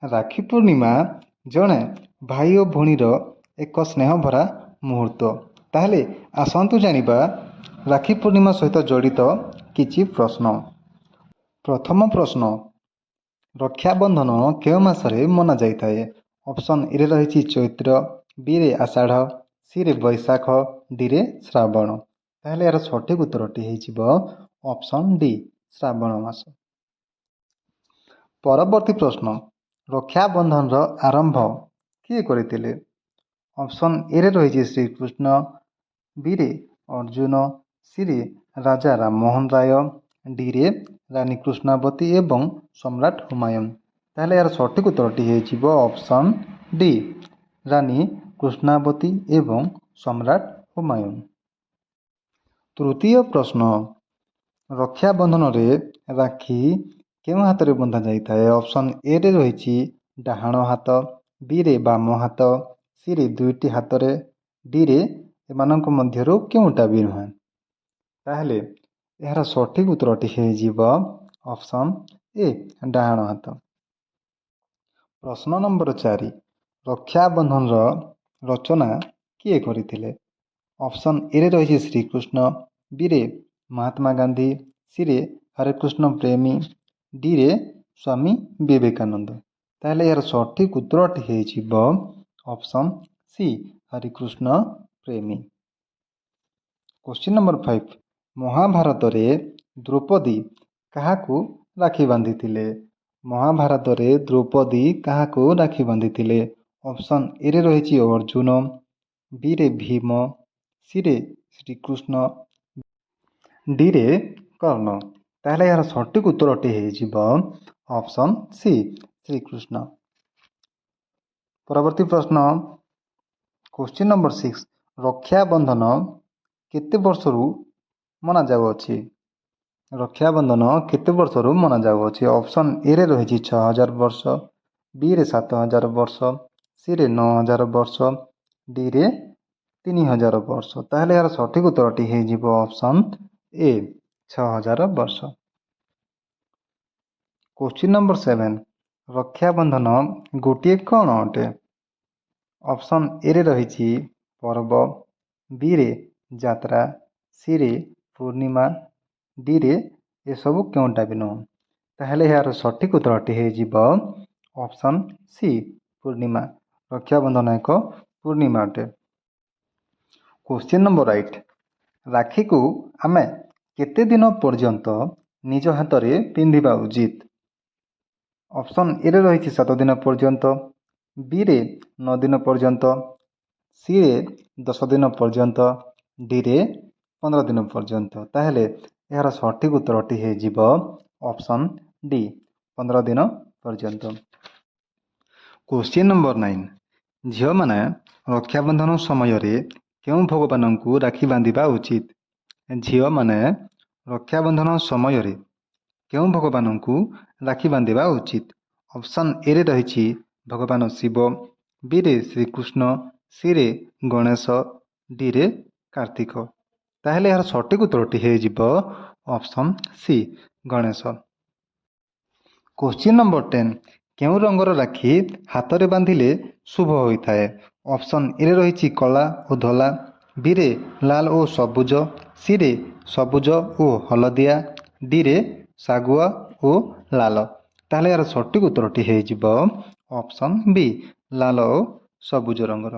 ରାକ୍ଷୀ ପୂର୍ଣ୍ଣିମା ଜଣେ ଭାଇ ଓ ଭଉଣୀର ଏକ ସ୍ନେହଭରା ମୁହୂର୍ତ୍ତ। ତାହେଲେ ଆସନ୍ତୁ ଜାଣିବା ରାକ୍ଷୀ ପୂର୍ଣ୍ଣିମା ସହିତ ଜଡ଼ିତ କିଛି ପ୍ରଶ୍ନ। ପ୍ରଥମ ପ୍ରଶ୍ନ, ରକ୍ଷାବନ୍ଧନ କେଉଁ ମାସରେ ମନାଯାଇଥାଏ? ଅପସନ୍ ଏରେ ରହିଛି ଚୈତ୍ର, ବିରେ ଆଷାଢ଼, ସିରେ ବୈଶାଖ, ଡିରେ ଶ୍ରାବଣ। ତାହେଲେ ଏହାର ସଠିକ୍ ଉତ୍ତରଟି ହେଇଯିବ ଅପସନ୍ ଡି, ଶ୍ରାବଣ ମାସ। ପରବର୍ତ୍ତୀ ପ୍ରଶ୍ନ, ରକ୍ଷାବନ୍ଧନର ଆରମ୍ଭ କିଏ କରିଥିଲେ? ଅପସନ୍ ଏରେ ରହିଛି ଶ୍ରୀକୃଷ୍ଣ, ବିରେ ଅର୍ଜୁନ, ସିରେ ରାଜା ରାମମୋହନ ରାୟ, ଡିରେ ରାନୀ କୃଷ୍ଣାବତୀ ଏବଂ ସମ୍ରାଟ ହୁମାୟୁନ। ତାହେଲେ ଏହାର ସଠିକ୍ ଉତ୍ତରଟି ହେଇଯିବ ଅପସନ୍ ଡି, ରାନୀ କୃଷ୍ଣାବତୀ ଏବଂ ସମ୍ରାଟ ହୁମାୟୁନ। ତୃତୀୟ ପ୍ରଶ୍ନ, ରକ୍ଷାବନ୍ଧନରେ ରାକ୍ଷୀ କେଉଁ ହାତରେ ବନ୍ଧା ଯାଇଥାଏ? ଅପସନ୍ ଏରେ ରହିଛି ଡାହାଣ ହାତ, ବିରେ ବାମ ହାତ, ସିରେ ଦୁଇଟି ହାତରେ, ଡିରେ ଏମାନଙ୍କ ମଧ୍ୟରୁ କେଉଁଟା ବି ନୁହେଁ। ତାହେଲେ ଏହାର ସଠିକ୍ ଉତ୍ତରଟି ହେଇଯିବ ଅପସନ୍ ଏ, ଡାହାଣ ହାତ। ପ୍ରଶ୍ନ ନମ୍ବର 4, ରକ୍ଷାବନ୍ଧନର ରଚନା କିଏ କରିଥିଲେ? ଅପସନ୍ ଏରେ ରହିଛି ଶ୍ରୀକୃଷ୍ଣ, ବିରେ ମହାତ୍ମା ଗାନ୍ଧୀ, ସିରେ ହରେକୃଷ୍ଣ ପ୍ରେମୀ, ଡିରେ ସ୍ୱାମୀ ବିବେକାନନ୍ଦ। ତାହେଲେ ଏହାର ସଠିକ୍ ଉତ୍ତରଟି ହେଇଯିବ ଅପସନ୍ ସି, ହରେକୃଷ୍ଣ ପ୍ରେମୀ। କ୍ୱେଶ୍ଚିନ୍ ନମ୍ବର 5, ମହାଭାରତରେ ଦ୍ରୌପଦୀ କାହାକୁ ରାକ୍ଷୀ ବାନ୍ଧିଥିଲେ? ମହାଭାରତରେ ଦ୍ରୌପଦୀ କାହାକୁ ରାକ୍ଷୀ ବାନ୍ଧିଥିଲେ? ଅପସନ୍ ଏରେ ରହିଛି ଅର୍ଜୁନ, ବିରେ ଭୀମ, ସିରେ ଶ୍ରୀକୃଷ୍ଣ, ଡିରେ କର୍ଣ୍ଣ। ତାହେଲେ ଏହାର ସଠିକ୍ ଉତ୍ତରଟି ହେଇଯିବ ଅପସନ୍ ସି, ଶ୍ରୀକୃଷ୍ଣ। ପରବର୍ତ୍ତୀ ପ୍ରଶ୍ନ, କ୍ୱେଶ୍ଚିନ୍ ନମ୍ବର 6, ରକ୍ଷାବନ୍ଧନ କେତେ ବର୍ଷରୁ ମନାଯାଉଅଛି? ରକ୍ଷାବନ୍ଧନ କେତେ ବର୍ଷରୁ ମନାଯାଉଅଛି? ଅପସନ୍ ଏରେ ରହିଛି 6000 ବର୍ଷ, ବିରେ 7000 ବର୍ଷ, ସିରେ 9000 ବର୍ଷ, ଡିରେ 3000 ବର୍ଷ। ତାହେଲେ ଏହାର ସଠିକ୍ ଉତ୍ତରଟି ହେଇଯିବ ଅପସନ୍ ଏ, 6000 ବର୍ଷ। କ୍ୱେଶ୍ଚିନ୍ ନମ୍ବର 7, ରକ୍ଷାବନ୍ଧନ ଗୋଟିଏ କ'ଣ ଅଟେ? ଅପସନ୍ ଏରେ ରହିଛି ପର୍ବ, ବିରେ ଯାତ୍ରା, ସିରେ ପୂର୍ଣ୍ଣିମା, ଡିରେ ଏସବୁ କେଉଁଟା ବି ନୁହଁ। ତାହେଲେ ଏହାର ସଠିକ୍ ଉତ୍ତରଟି ହେଇଯିବ ଅପସନ୍ ସି, ପୂର୍ଣ୍ଣିମା। ରକ୍ଷାବନ୍ଧନ ଏକ ପୂର୍ଣ୍ଣିମା ଅଟେ। କ୍ୱେଶ୍ଚିନ୍ ନମ୍ବର 8, ରାକ୍ଷୀକୁ ଆମେ କେତେ ଦିନ ପର୍ଯ୍ୟନ୍ତ ନିଜ ହାତରେ ପିନ୍ଧିବା ଉଚିତ? ଅପସନ୍ ଏରେ ରହିଛି 7 ଦିନ ପର୍ଯ୍ୟନ୍ତ, ବିରେ 9 ଦିନ ପର୍ଯ୍ୟନ୍ତ, ସିରେ 10 ଦିନ ପର୍ଯ୍ୟନ୍ତ, ଡିରେ 15 ଦିନ ପର୍ଯ୍ୟନ୍ତ। ତାହେଲେ ଏହାର ସଠିକ୍ ଉତ୍ତରଟି ହେଇଯିବ ଅପସନ୍ ଡି, 15 ଦିନ ପର୍ଯ୍ୟନ୍ତ। କ୍ୱେଶ୍ଚିନ୍ ନମ୍ବର 9, ଝିଅମାନେ ରକ୍ଷାବନ୍ଧନ ସମୟରେ କେଉଁ ଭଗବାନଙ୍କୁ ରାକ୍ଷୀ ବାନ୍ଧିବା ଉଚିତ? ଝିଅମାନେ ରକ୍ଷାବନ୍ଧନ ସମୟରେ କେଉଁ ଭଗବାନଙ୍କୁ ରାକ୍ଷୀ ବାନ୍ଧିବା ଉଚିତ? ଅପସନ୍ ଏରେ ରହିଛି ଭଗବାନ ଶିବ, ବିରେ ଶ୍ରୀକୃଷ୍ଣ, ସିରେ ଗଣେଶ, ଡିରେ କାର୍ତ୍ତିକ। ତାହେଲେ ଏହାର ସଠିକ୍ ଉତ୍ତରଟି ହେଇଯିବ option C, Ganesh. Question number 10, କେଉଁ ରଙ୍ଗର ରାକ୍ଷୀ ହାତରେ ବାନ୍ଧିଲେ ଶୁଭ ହୋଇଥାଏ? ଅପସନ୍ ଏରେ ରହିଛି କଳା ଓ ଧଳା, ବିରେ ଲାଲ ଓ ସବୁଜ, ସିରେ ସବୁଜ ଓ ହଳଦିଆ, ଡିରେ ଶାଗୁଆ ଓ ଲାଲ। ତାହେଲେ ଏହାର ସଠିକ୍ ଉତ୍ତରଟି ହେଇଯିବ ଅପସନ୍ ବି, ଲାଲ ଓ ସବୁଜ ରଙ୍ଗର।